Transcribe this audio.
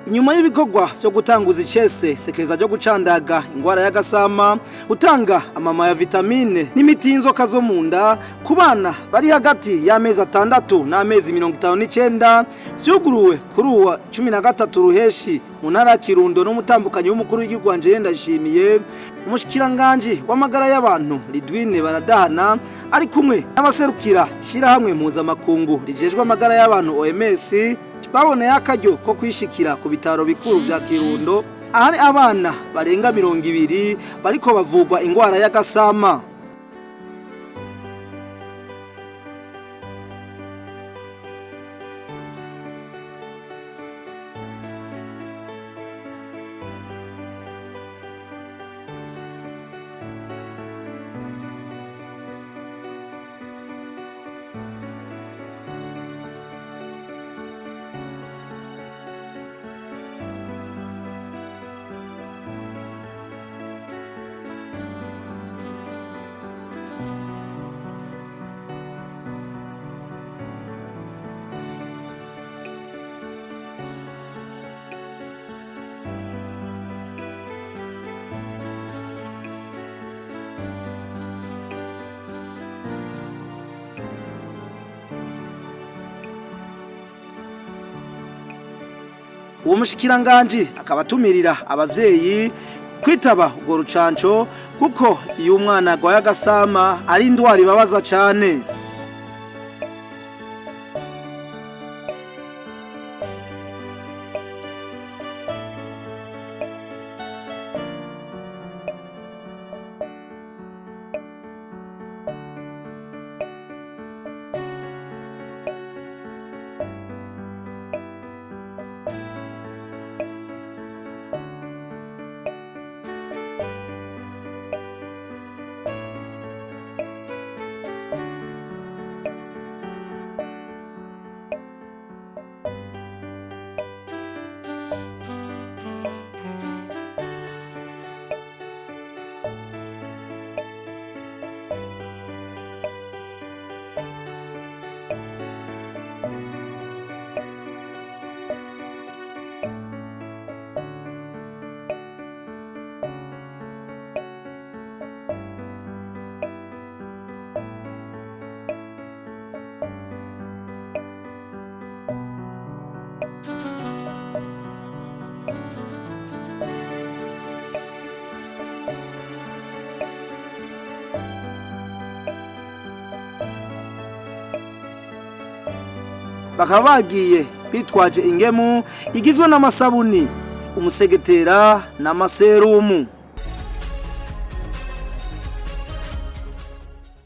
Inyuma y'ibikorwa vyo gutanguza icese sekeza ryo gucandaga ingwara y'agasama, gutanga amama ya vitamine n'imiti y'inzoka zo mu nda ku bana bari hagati y'amezi 6 n'amezi 59, vyuguruwe kuri uwa 13 Ruheshi mu ntara ya Kirundo n'umutambukanyi w'umukuru w'igihugu Angeline Ndayishimiye. Umushikiranganji w'amagara y'abantu Lidwine Baradahana ari kumwe n'abaserukira ishirahamwe mpuzamakungu rijejwe amagara y'abantu OMS, baboneye akaryo ko kwishikira ku bitaro bikuru vya Kirundo ahari abana barenga 20 bariko bavugwa ingwara y'agasama. Uwo mushikiranganji akaba atumirira abavyeyi kwitaba urwo rucanco, kuko iyo umwana agwaye agasama ari indwara ibabaza cane. Bakaba bagiye bitwaje ingemu igizwe n'amasabuni, umusegetera n'amaserumu.